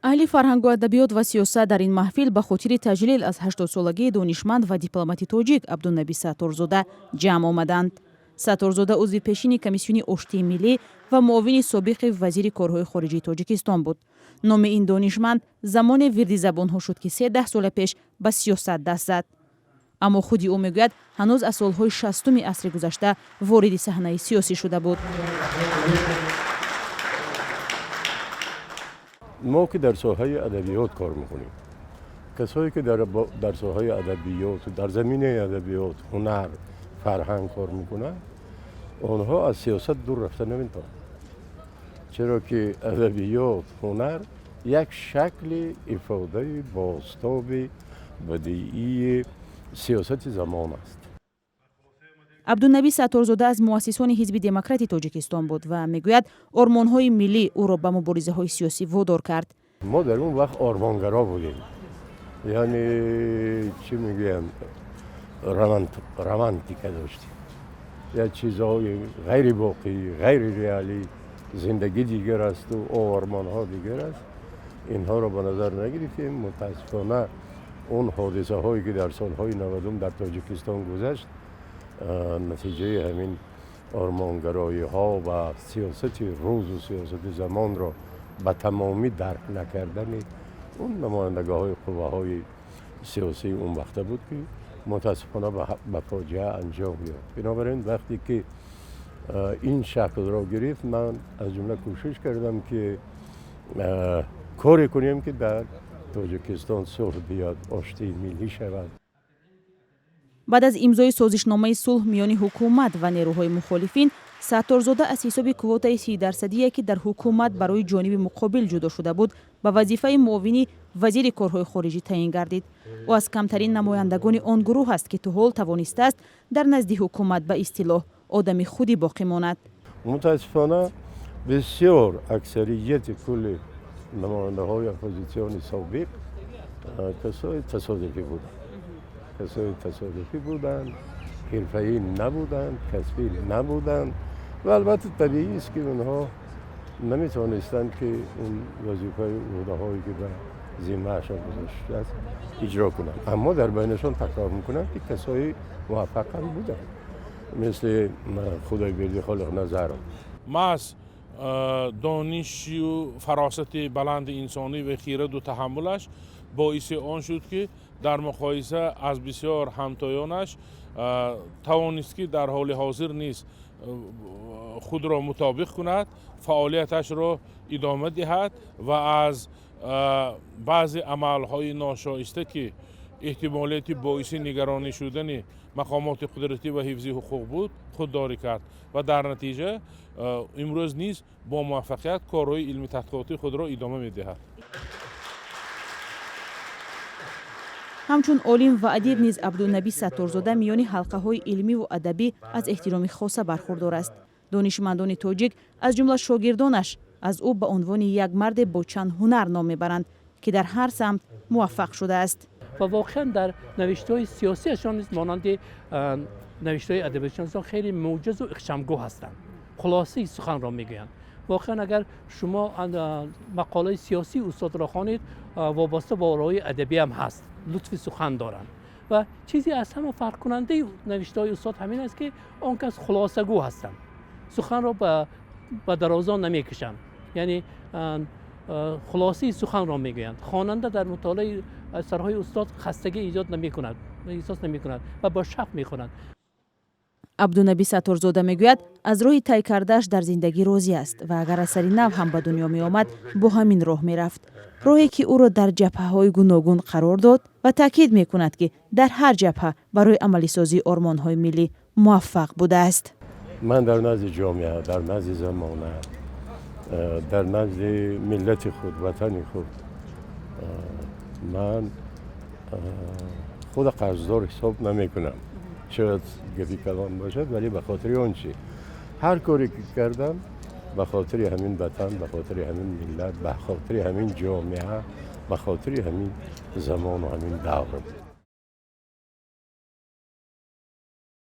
Аҳли фарҳангу адабиёт ва сиёсат дар ин маҳфил ба хотири таҷлил аз 80-солагии донишманд ва дипломати тоҷик Абдунаби Сатторзода ҷамъ омаданд. Сатторзода узви пешини Комиссиони оштии миллӣ ва муовини собиқи вазири корҳои хориҷии Тоҷикистон буд. Номи ин донишманд замоне вирди забонҳо шуд, ки се даҳсола пеш ба сиёсат даст зад. Аммо худи ӯ мегӯяд, ҳанӯз аз солҳои 60-уми асри гузашта вориди саҳнаи сиёсӣ шуда буд. Мо ки дар соҳаи адабиёт кор мекунем, касое ки дар соҳаи адабиёт, дар заминаи адабиёт, ҳунар, фарҳанг кор мекунанд, онҳо аз сиёсат дур рафта наметавонанд, чаро ки адабиёт, ҳунар як шакли ифодаи бозтоби бадиии сиёсати замон аст. Абдунаби Сатторзода аз муассисони Ҳизби Демократи Тоҷикистон буд ва мегӯяд, ормонҳои миллӣ ӯро ба муборизаҳои сиёсӣ водор кард. Мо дар он вақт ормонгаро будем, яъне чӣ мегӯям, романтика доштем, як чизҳои ғайривоқеӣ, ғайриреалӣ. Зиндагӣ дигар асту ормонҳо дигар аст, инҳоро ба назар нагирифтем. Мутаассифона, он ҳодисаҳое ки дар солҳои 90-ум дар Тоҷикистон гузашт, натиҷаи ҳамин ормонгароиҳо ва сиёсати рӯзу сиёсати замонро ба тамомӣ дарк накардани он намояндагоҳои қувваҳои сиёсии он вақта буд, ки мутаассифона ба фоҷиа анҷом ёфт. Бинобар ин, вақте ки ин шаклро гирифт, ман аз ҷумла кӯшиш кардам, ки коре кунем, ки дар Тоҷикистон сулҳ биёд, оштии миллӣ шавад. Баъд аз имзои созишномаи сулҳ миёни ҳукумат ва нерӯҳои мухолифин, Сатторзода аз ҳисоби квотаи 30-дарсадие, ки дар ҳукумат барои ҷониби муқобил ҷудо шуда буд, ба вазифаи муовини вазири корҳои хориҷӣ таъин гардид. Ӯ аз камтарин намояндагони он гурӯҳ аст, ки то ҳол тавонистааст дар назди ҳукумат ба истилоҳ одами худӣ боқӣ монад. Мутаассифона, бисёр аксарияти кулли намояндаҳои оппозитсиони собиқ касои тасодуфӣ буданд, касои тасодуфӣ буданд, ҳирфаӣ набуданд, касбӣ набуданд ва албатта табиист, ки онҳо наметавонистанд, ки он вазифаи ӯҳдаҳое, ки ба зиммаашон гузошта шудааст, иҷро кунанд. Аммо дар байнашон, такрор мекунам, ки касои муваффақам буданд, мисли Худойберди Холиқназаров. Маҳз донишу фаросати баланди инсонӣ ва хираду таҳаммулаш боиси он шуд, ки дар муқоиса аз бисёр ҳамтоёнаш тавонист, ки дар ҳоли ҳозир низ худро мутобиқ кунад, фаъолияташро идома диҳад ва аз баъзе амалҳои ношоиста, ки эҳтимолияти боиси нигаронӣ шудани мақомоти қудратӣ ва ҳифзи ҳуқуқ буд, худдорӣ кард ва дар натиҷа имрӯз низ бо муваффақият корҳои илми тадқиқотии худро идома медиҳад. Ҳамчун олим ва адиб низ Абдунаби Сатторзода миёни ҳалқаҳои илмиву адабӣ аз эҳтироми хоса бархурдор аст. Донишмандони тоҷик, аз ҷумла шогирдонаш, аз ӯ ба унвони як марде бо чанд ҳунар ном мебаранд, ки дар ҳар самт муваффақ шудааст. Ва воқеан дар навиштаҳои сиёсиашон низ монанди навиштаҳои адабиашон хеле мӯҷазу ихчамгӯ ҳастанд, хулосаи суханро мегӯянд. Воқеан, агар шумо мақолаи сиёсии устодро хонед, вобаста ба орои адабиам ҳаст, лутфи сухан доранд. Ва чизе аз ҳама фарқкунандаи навиштаҳои устод ҳамин аст, ки он кас хулосагӯ ҳастанд, суханро ба дарозо намекашанд, яъне хулосаи суханро мегӯянд. Хонанда дар мутолиаи асарҳои устод хастагӣ эҷод намекунад, эҳсос намекунад ва бо шавқ мехонад. Абдунаби Сатторзода мегӯяд, аз роҳи тай кардааш дар зиндагӣ розӣ аст ва агар асари нав ҳам ба дунё меомад, бо ҳамин роҳ мерафт, роҳе ки ӯро дар ҷабҳаҳои гуногун қарор дод, ва таъкид мекунад, ки дар ҳар ҷабҳа барои амалисозии ормонҳои миллӣ муваффақ будааст. Ман дар назди ҷомеа, дар назди замона, дар назди миллати худ, ватани худ ман худа қарздор ҳисоб намекунам. Шояд гапи калон бошад, вале ба хотири он чи ҳар коре ки кардам, ба хотири ҳамин ватан, ба хотири ҳамин миллат, ба хотири ҳамин ҷомеа, ба хотири ҳамин замону ҳамин давр буд.